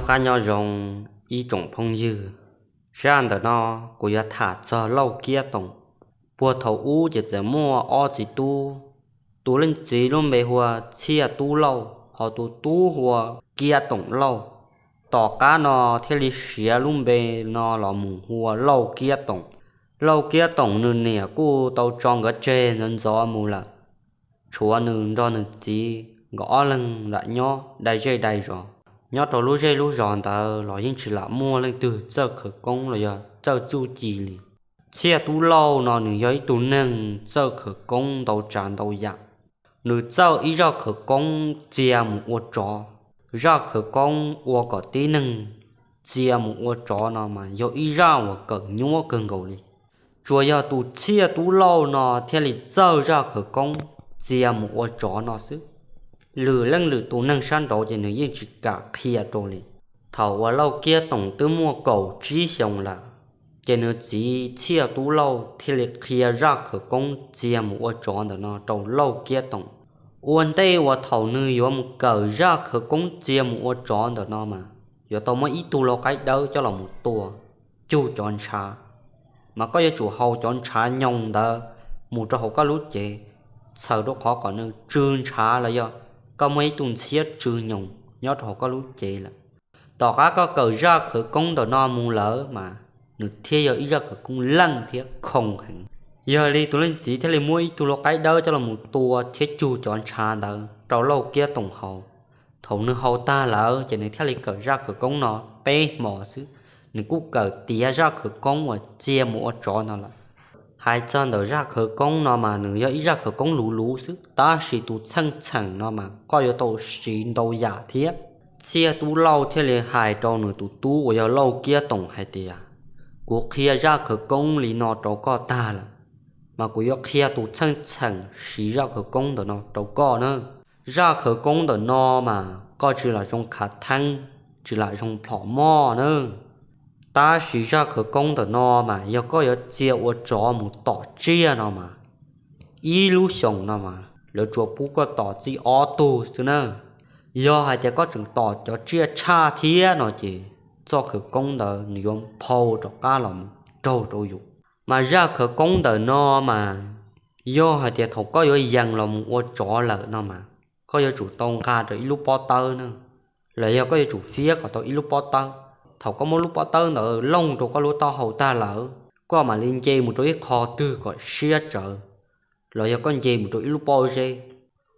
Qab nyob zoo ib tsoom phooj ywg, zaj ntawm no kuv yuav tham txog Lauj Kiab Toom. Puag thaum ub ces txawm muaj ob txiv tub, tus leej txiv lub npe hu ua Txhiaj Tub Lauj, ho tus tub hu ua Kiab Toom Lauj. Tom qab no thiaj li siav lub npe no los mus hu ua Lauj Kiab Toom. Lauj Kiab Toom nws niam kuj tau tso nkawd tseg ntxov ntxov mus lawm, tshuav nws nrog nws txiv nkawd ob leeg lam nyob dai zej dai zos. Nyob rau lub zej lub zos ntawd los yeej tsis lam muaj leej twg txawj khawv koob los yog txawj txuj ci li. Txhiaj Tub Lauj no nws yog ib tug neeg txawj khawv koob ntau tsav ntau yam. Nws txawj ib zaj khawv koob txia mus ua tsov. Zaj khawv koob ua kom tib neeg txia mus ua tsov no mas yog ib zaj uas kawm nyuab kawg nkaus li. Tsuas yog tus Txhiaj Tub Lauj no thiaj li txawj zaj khawv koob txia mus ua tsov no xwb. Lwm leej lwm tus neeg sab nraud ces nws yeej tsis kam qhia rau li. Thaum uas Lauj Kiab Toom twb muaj kaum tsib xyoos lawm, ces nws txiv Txhiaj Tub Lauj thiaj li qhia zaj khawv koob txia mus ua tsov ntawm no rau Lauj Kiab Toom. Ua ntej uas thaum nws yuav mus kawm zaj khawv koob txia mus ua tsov ntawm no mas yuav tau muab ib tug lau qaib dawb coj los mus tua cug cov ntshav. Mas koj yuav tsum haus cov ntshav nyoos ntawd mus rau hauv koj lub cev, txhawm rau qhov kom nws tsw ntshav los yog koj muaj ib tug ntxhiab tsw nyoos nyob rau hauv koj lub cev lawm. Tom qab koj kawm zaj khawv koob ntawm no mus lawm mas nws thiaj yog ib zaj khawv koob leej thiab khoo heev. Yog li tus leej txiv thiaj li muab ib tug lau qaib dawb coj los mus tua thiab cug cov ntshav ntawd rau Lauj Kiab Toom haus. Thaum nws haus tag lawm ces nws thiaj li kawm zaj khawv koob no peb hmo xwb, nws kuj kawm tiav zaj khawv koob uas txia mus ua tsov no lawm. Hais txog ntawm zaj khawv koob no mas nws yog ib zaj khawv koob luv luv xwb, tab sis tus txheej txheem no mas koj yuav tau siv ntau yam thiab. Txhiaj Tub Lauj thiaj li hais rau nws tus tub uas yog Lauj Kiab Toom hais tias, kuv qhia zaj khawv koob li no rau koj tag lawm, mas kuv yuav qhia tus txheej txheem siv zaj khawv koob ntawm no rau koj na. Zaj khawv koob ntawm no mas koj tsis lam zoo khav theeb, tsis lam zoo plhom moj na. Tab sis zaj khawv koob ntawm no mas yog koj yuav txia ua tsov mus tom tsiaj no mas, ib lub xyoos no mas lawv tsuas pub koj tom txij ob tug xwb na. Yog hais tias koj tseem tom cov tsiaj tshaj thiab no ces txoj khawv koob ntawd nws yuav phau rov qab los mus raug rau yus. Mas zaj khawv koob ntawm no mas yog hais tias thaum koj yuav yees los mus ua tsov lawm no mas koj yuav tsum tau nqa rau ib lub pob tawb na, los yog koj yuav tsum fiab kom tau ib lub pob tawb. Thaum koj muab lub pob tawb ntawd looj rau koj lub taub hau tag lawm, koj mam li nce mus rau ib qho twg kom siab tsawv, los yog koj nce mus rau ib lub pob zeb,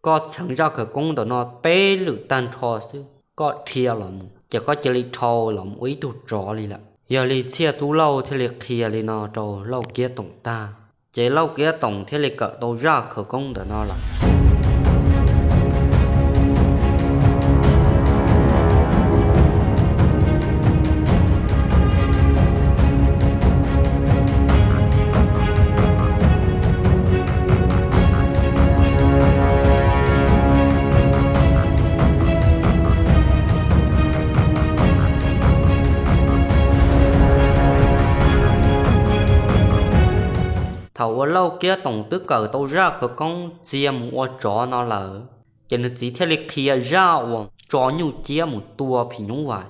koj txheev zaj khawv koob ntawm no peb lwm tag nrho xwb, koj dhia los mus ces koj cia li dhau los mus ua ib tug tsov li lawm. Yog li Txhiaj Tub Lauj thiaj li qhia li no rau Lauj Kiab Toom tag, ces Lauj Kiab Toom thiaj li kawm tau zaj khawv koob ntawm no lawm. Thaum uas Lauj Kiab Toom twb kawm tau zaj khawv koob txia mus ua tsov no lawm, ces nws txiv thiaj li qhia zaj uas tso nyuj ciab mus tua phim nyuj vais.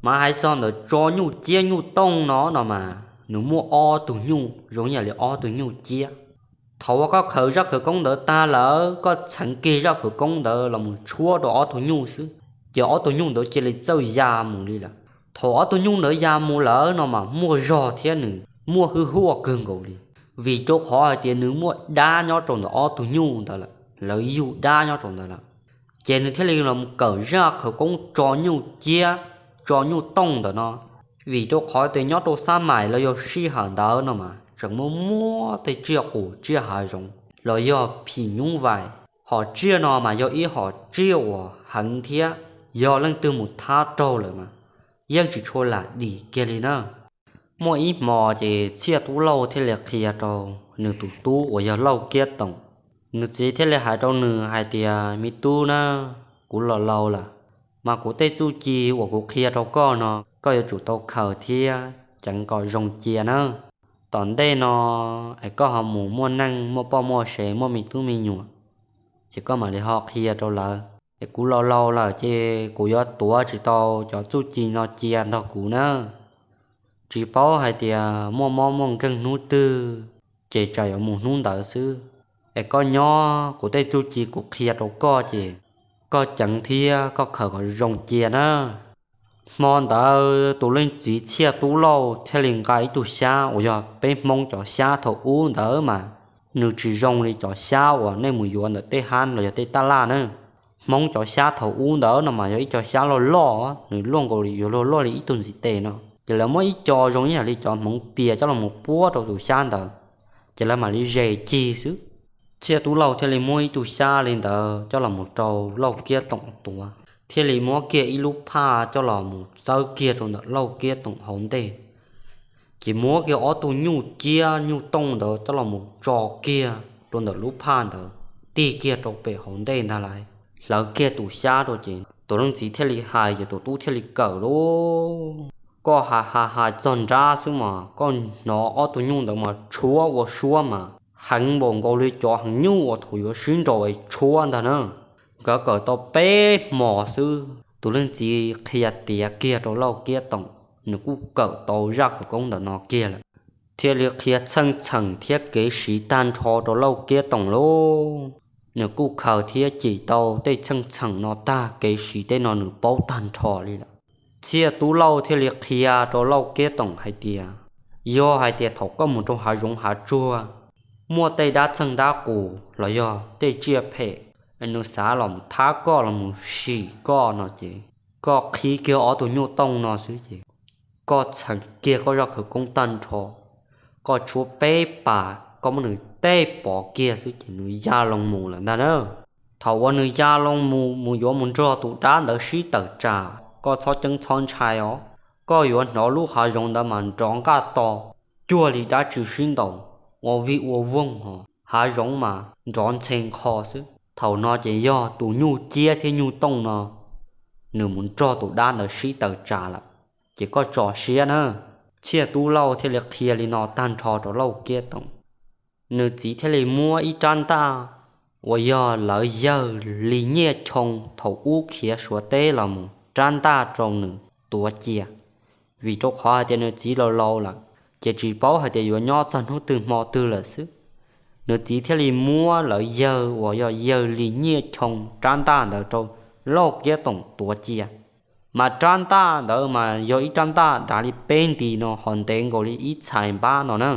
Mas hais txog ntawm tso nyuj ciab nyuj tooj no no mas nws muaj ob tug nyuj zoo ib yam li ob tug nyuj ciab. Thaum uas koj khaws zaj khawv koob ntawd tag lawm, koj txheev kiag zaj khawv koob ntawd los mus tshuab rau ob tug nyuj xwb, ces ob tug nyuj ntawd cia li txawj ya mus li lawm. Thaum ob tug nyuj ntawd ya mus lawm no mas muaj zog thiab nws muaj hwj huaj kawg nkaus li, vim rau qhov hais tias nws muaj dab nyob rau ntawm ob tug nyuj ntawd lawm, lawv yug dab nyob rau ntawd lawm. Ces nws thiaj li los mus kawm zaj khawv koob tso nyuj ciab, tso nyuj tooj ntawm no, vim rau qhov tias nyob rau xab mais los yog sij hawm ntawd no mas tseem muaj muab tej tsiaj qus tsiaj hav zoov los yog phim nyuj vais. Hom tsiaj no mas yog ib hom tsiaj uas heev thiab, yog leej twg mus thab raug lawm mas yeej tsis tshua lam dim kiag li na. Muaj ib hmo ces Txhiaj Tub Lauj thiaj li qhia rau nws tus tub uas yog Lauj Kiab Toom. Nws txiv thiaj li hais rau nws hais tias, me tub na, kuv los laus lawm, mas kuv tej txuj ci uas kuv qhia rau koj no koj yuav tsum tau khaws thiab ceev kom zoo cia nawb. Tom ntej no es koj ho mus muaj neej muaj poj muaj sev muaj me tub me nyuam, ces koj mam li ho qhia rau lawv. Es kuv laus laus lawm ces kuv yuav tuav tsis tau cov txuj ci no cia nrog kuv na. Tsis paub hais tias muaj mob muaj nkeeg hnub twg ces tsam yuav mus hnub ntawd xwb. Es koj nyob, kuv tej txuj ci kuv qhia rau koj ces koj ceev thiab koj khaws kom zoo cia na. Hmo ntawd tus leej txiv Txhiaj Tub Lauj thiaj li nqa ib tug xyab uas yog peb Hmoob cov xyab thaum ub ntawd mas nws tsis zoo li cov xyab uas nej mus yuav ntawm tej hab los yog tej taj laj na. Hmoob cov xyab thaum ub ntawd no mas yog ib co xyab loj loj, nws luaj nkaus li yuav luag luaj li ib tug ntxiv tes no. Ces lawv muab ib co zoo ib yam li cov hmoov pias coj los mus puab rau tus xyab ntawd, ces lawv mam li zes cig xwb. Txhiaj Tub Lauj thiaj li muab ib tug xyab li ntawd coj los mus rau Lauj Kiab Toom tuav, thiaj li muab kiag ib lub phaj coj los mus txawb kiag rau ntawm Lauj Kiab Toom hauv ntej. Ces muab kiag ob tug nyuj ciab nyuj tooj ntawd coj los mus tso kiag rau ntawm lub phaj ntawd, tig kiag rau pem hauv ntej ntag lauj. Hlawv kiag tus xyab rau ces tus leej txiv thiaj li hais ces tus tub thiaj li kawm lauj. Koj hais hais hais txog nrab xwb mas koj hnov ob tug nyuj ntawd mas tshuab ua suab mas heev npaum nkaus li cov heev nyuj uas thaum yuav sib nraus es tshuab ntag na. Nkawd kawm tau peb hmos xwb tus leej txiv qhia tiav kiag rau Lauj Kiab Toom, nws kuj kawm tau zaj khawv koob ntawm no kiag lawm. Thiaj li qhia txheej txheem thiab kev siv tag nrho rau Lauj Kiab Toom lauj. Nws kuj khaws thiab cim tau tej txheej txheem no tag, kev siv tej no nws paub tag nrho li lawm. Txhiaj Tub Lauj thiaj li qhia rau Lauj Kiab Toom hais tias, yog hais tias thaum koj mus rau hav zoov hav tsuag, muaj tej dab txheej dab qus los yog tej tsiaj phem, nws xav los thab koj los mus sim koj no ces, koj qhib kiag ob tug nyuj tooj no xwb ces koj txheem kiag koj zaj khawv koob tag nrho, koj tshuab peb pas koj muab nws tej pov kiag xwb ces nws ya loo mus lawm ntag na. Thaum uas nws ya loo mus mus yuav mus nrog tus dab ntawd sib tawm tsam, koj txhob ceeb txhob ntshai os. Koj yuav hnov lub hav zoov ntawd mas nrov nqaj to, cuag li dab tsi sib ntaus ua vij ua voog hos, hav zoov mas nrov ntxhe nqho xwb. Thaum no ces yog tus nyuj ciab thiab nyuj tooj no nws mus nrog tus dab ntawd sib tawm tsam lawm, ces koj tso siab na. Txhiaj Tub Lauj thiaj li qhia li no tag nrho rau Lauj Kiab Toom. Nws txiv thiaj li muab ib rab ntaj uas yog lawv yawg Lis Nyiaj Choo thaum ub khiav Suav teb los mus rab ntaj rau nws tuav cia, vim rau qhov hais tias nws txiv laus laus lawm, ces tsis paub hais tias yuav nyob txog hnub twg hmo twg lawm xwb. Nws txiv thiaj li muab lawv yawg uas yog yawg Lis Nyiaj Choo rab ntaj ntawd rau Lauj Kiab Toom tuav cia. Mas rab ntaj ntawd mas yog ib rab ntaj dav li peb nti no ho ntev nkaus li ib txhais npab no na.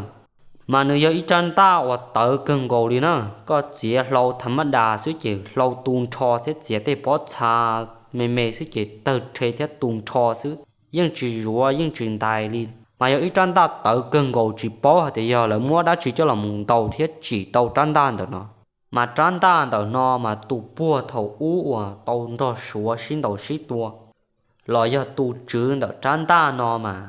Mas nws yog ib rab ntaj uas tawv kawg nkaus li na, koj txiav hlau tha mab das xwb ces hlau tu nrho thiab txiav tej pob txha me me xwb ces tawg rhe thiab tu nrho xwb, yeej tsis zuav yeej tsis ntais li. Mas yog ib rab ntaj tawv kawg nkaus, tsis paub hais tias yog lawv muab dab tsi coj los mus ntaus thiab tsim tau rab ntaj ntawm no. Mas rab ntaj ntawm no mas tus puag thaum ub uas tau nrog Suav sib ntaus sib tua los yog tus tswv ntawm rab ntaj no mas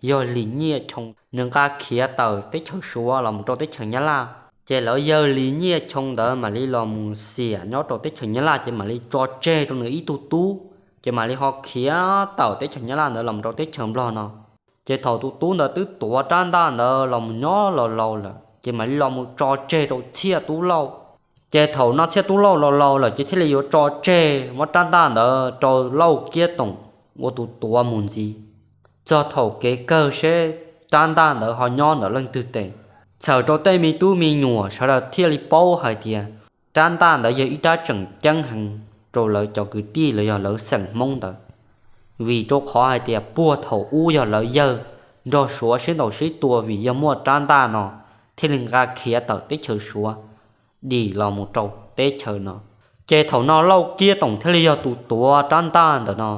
yog Lis Nyiaj Choo, nws nqa khiav tawm teb chaws Suav los mus rau teb chaws Nyab Laj. Ces lawv yawg Lis Nyiaj Choo ntawd mam li los mus xiam nyob rau teb chaws Nyab Laj ces mam li tso tseg rau nws ib tug tub, ces mam li ho khiav tawm teb chaws Nyab Laj ntawd los mus rau teb chaws Nplog no. Ces thaum tus tub ntawd twb tuav rab ntaj ntawd los mus nyob laus laus lawm ces mam li los mus tso tseg rau Txhiaj Tub Lauj. Ces thaum no Txhiaj Tub Lauj laus laus lawm ces thiaj li yuav tso tseg muab rab ntaj ntawd rau Lauj Kiab Toom ua tus tuav mus ntxiv, txog thaum kev kawg seb rab ntaj ntawd ho nyob ntawm leej twg tes. Txhawm rau tej me tub me nyuam sawv daws thiaj li paub hais tias rab ntaj ntawd yog ib rab tseem ceeb heev rau lawv cov kwv tij los yog lawv xeem Hmoob ntawd, vim rau qhov hais tias puag thaum ub yog lawv yawg nrog Suav sib ntaus sib tua vim yog muaj rab ntaj no thiaj li nqa khiav tawm teb chaws Suav dim los mus rau teb chaws no. Ces thaum no Lauj Kiab Toom thiaj li yog tus tuav rab ntaj ntawm no.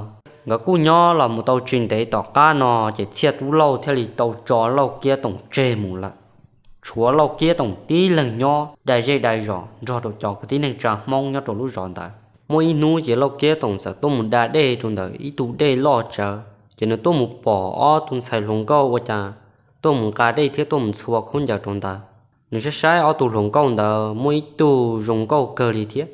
Nkawd kuj nyob los mus tau tsis ntev tom qab no ces Txhiaj Tub Lauj thiaj li tau tso Lauj Kiab Toom tseg mus lawm. Tshuav Lauj Kiab Toom tib leeg nyob dai zej dai zos nrog rau cov kwv tij neej tsa Hmoob nyob rau lub zos ntawd. Muaj ib hnub ces Lauj Kiab Toom txawm tuaj mus da dej rau ntawm ib tug dej loj tsawv, ces nws tuaj mus pom ob tug ntxhais hluas nkauj ua cas tuaj mus nqa dej thiab tuaj mus ntxhua khaub ncaws rau ntawd. Nws saib saib ob tug hluas nkauj ntawd muaj ib tug zoo nkauj kawg li thiab,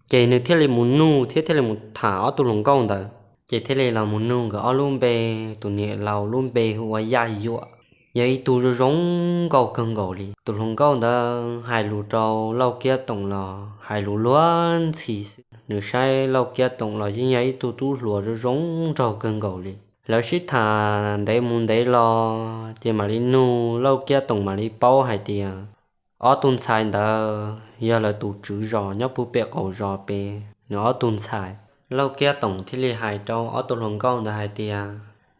ces nws thiaj li mus nug thiab thiaj li mus tham ob tug hluas nkauj ntawd. Ces thiaj li los mus nug nkawd ob lub npe, tus niam laus lub npe hu ua Yaj Yuam, yog ib tug zoo zoo nkauj kawg nkaus li. Tus hluas nkauj ntawd hais lus rau Lauj Kiab Toom los hais lus luag ntxhi xwb. nws saib Lauj Kiab Toom los yeej yog ib tug tub hluas zoo zoo nraug kawg nkaus li. Lawv sib tham ntev mus ntev los ces mam li nug Lauj Kiab Toom mam li paub hais tias ob tug ntxhais ntawd yog lawv tus tswv zos nyob puag pem qaum zos pem nws ob tug ntxhais. Lauj Kiab Toom thiaj li hais rau ob tug hluas nkauj ntawd hais tias,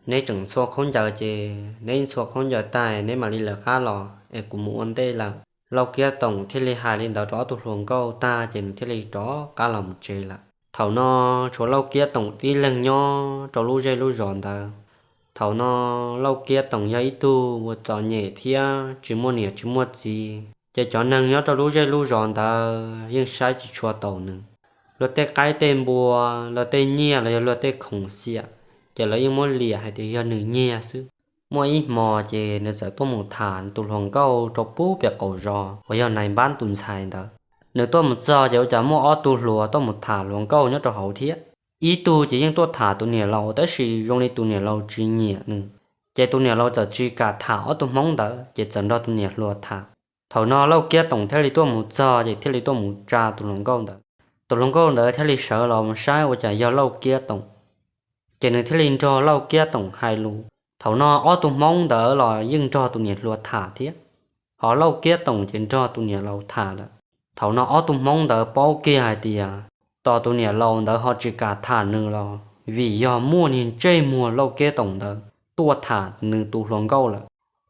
neb tseem ntxhua khaub ncaws ces neb ntxhua khaub ncaws tag neb mam li lawv qab los es kuv mus ua ntej lawm. Lauj Kiab Toom thiaj li hais li ntawd rau ob tug hluas nkauj tag ces nws thiaj li rov qab los mus tsev lawm. Thaum no tshuav Lauj Kiab Toom tib leeg nyob rau lub zej lub zos ntawd. Thaum no Lauj Kiab Toom yog ib tug uas txom nyem thiab tsis muaj niam tsis muaj txiv, ces cov neeg nyob rau lub zej lub zos ntawd yeej saib tsis tshua taus nws. Luag tej qaib tej npua, luag tej nyiaj los yog luag tej khoom xiam, ces lawv yeej muab liam hais tias yog nws nyiag xwb. Muaj ib hmo ces nws txawm tuaj mus tham tus hluas nkauj rau puag pem qaum zos uas yog nais npab tus ntxhais ntawd. Nws tuaj mus txog ces ua cas muaj ob tug hluas tuaj mus tham hluas nkauj nyob rau hauv thiab. Ib tug ces yeej tuaj tham tus niam laus tab sis zoo li tus niam laus tsis nyiam nws, ces tus niam laus txawm tsis kam tham ob tug hmoob ntawd ces txawm nrog tus niam hluas tham. Thaum no Lauj Kiab Toom thiaj li tuaj mus txog ces thiaj li tuaj mus tsa tus hluas nkauj ntawd. Tus hluas nkauj ntawd thiaj li sawv los mus saib ua cas yog Lauj Kiab Toom, ces nws thiaj li nrog Lauj Kiab Toom hais lus. Thaum no ob tug hmoob ntawd los yeej nrog tus niam hluas tham thiab, ho Lauj Kiab Toom ces nrog tus niam laus tham lawm. Thaum no ob tug hmoob ntawd paub kiag hais tias tos tus niam laus ntawd ho tsis kam tham nws los vim yog muaj niag ntsej muag Lauj Kiab Toom ntawd tuaj tham nws tus hluas nkauj lawm,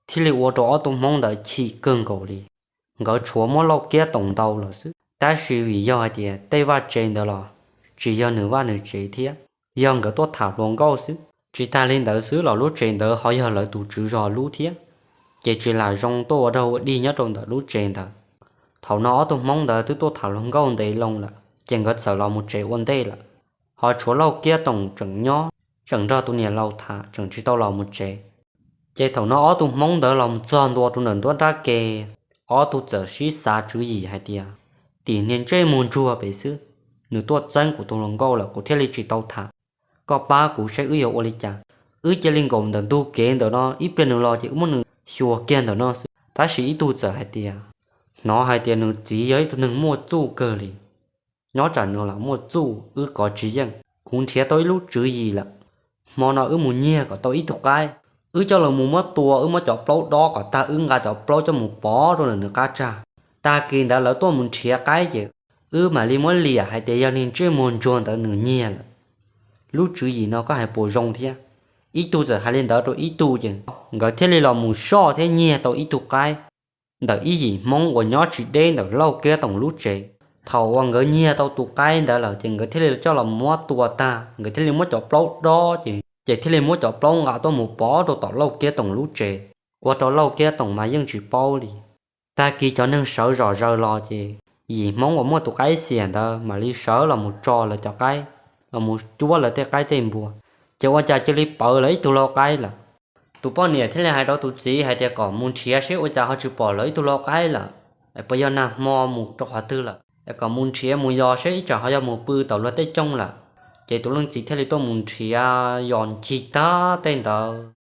thiaj li ua rau ob tug hmoob ntawd chim kawg nkaus li. Nkawd tshuav muab Lauj Kiab Toom ntaus lawm xwb, tab sis vim yog hais tias tej vaj tsev ntawd los tsis yog nws vaj nws tsev thiab, yog nkawd tuaj tham hluas nkauj xwb. Tsis tas li ntawd xwb los lub tsev ntawd ho yog lawv tus tswv zos lub thiab, ces tsis lam zoo tuaj ua dog ua dig nyob rau ntawm lub tsev ntawd. Thaum no ob tug hmoob ntawd twb tuaj tham hluas nkauj ntev loo lawm ces nkawd txawm los mus tsev ua ntej lawm. Ho tshuav Lauj Kiab Toom tseem nyob, tseem nrog tus niam laus tham tseem tsis tau los mus tsev. Ces thaum no ob tug hmoob ntawd los mus txog ntua rau ntawm nruab nrab ke, ob tug txawm sib xav tswv yim hais tias, tim niag ntsej muag ntsuag pem xwb, nws tuaj txeeb kuv tus hluas nkauj lawm kuv thiaj li tsis tau tham. Koj pab kuv saib wb yuav ua li cas. Wb cia li nkaum ntawm ntug kev ntawm no ib pliag nws los ces wb muab nws xyuas kiag ntawm no xwb. Tab sis ib tug txawm hais tias, hnov hais tias nws txiv yog ib tug neeg muaj txuj kawg li, nyob tsam nws los muaj txuj wb kov tsis yeej. Kuv nrhiav tau ib lub tswv yim lawm, hmo no wb mus nyiag kom tau ib tug qaib, wb coj los mus muab tua, wb muab cov plaub dob kom tag, wb nqa cov plaub coj mus pov rau ntawm nws qab tsag. Tag kis ntawd lawv tuaj mus nrhiav qaib ces wb mam li muab liam hais tias yog niag ntsej muag ntsuag ntawd nws nyiag lawm. Lub tswv yim no koj hais puas zoo thiab? Ib tug txawm hais li ntawd rau ib tug ces nkawd thiaj li los mus soj thiab nyiag tau ib tug qaib ntawm ib yim hmoob uas nyob tsis deb ntawm Lauj Kiab Toom lub tsev. Thaum uas nkawd nyiag tau tus qaib ntawd lawm ces nkawd thiaj li coj los muab tua tag, nkawd thiaj li muab cov plaub dob ces, ces thiaj li muab cov plaub nqa tuaj mus pov rau tom Lauj Kiab Toom lub tsev, ua rau Lauj Kiab Toom mas yeej tsis paub li. Tag kis cov neeg sawv zom zaws los ces yim hmoob uas muaj tus qaib xiam ntawd mam li sawv los mus tso lawv cov qaib, los mus cuab lawv tej qaib tej npua, ces ua cas cia li pawv lawv ib tug lau qaib lawm. Tus poj niam thiaj li hais rau tus txiv hais tias kom mus nrhiav seb ua cas ho tsis pom lawv ib tug lau qaib lawm, puas yog nag hmo mus rau qhov twg lawm, kom mus nrhiav mus yos seb ib tsam ho yog mus pw tom luag tej cooj lawm. Ces tus leej txiv thiaj li tuaj mus nrhiav yos ncig tag tej ntawd,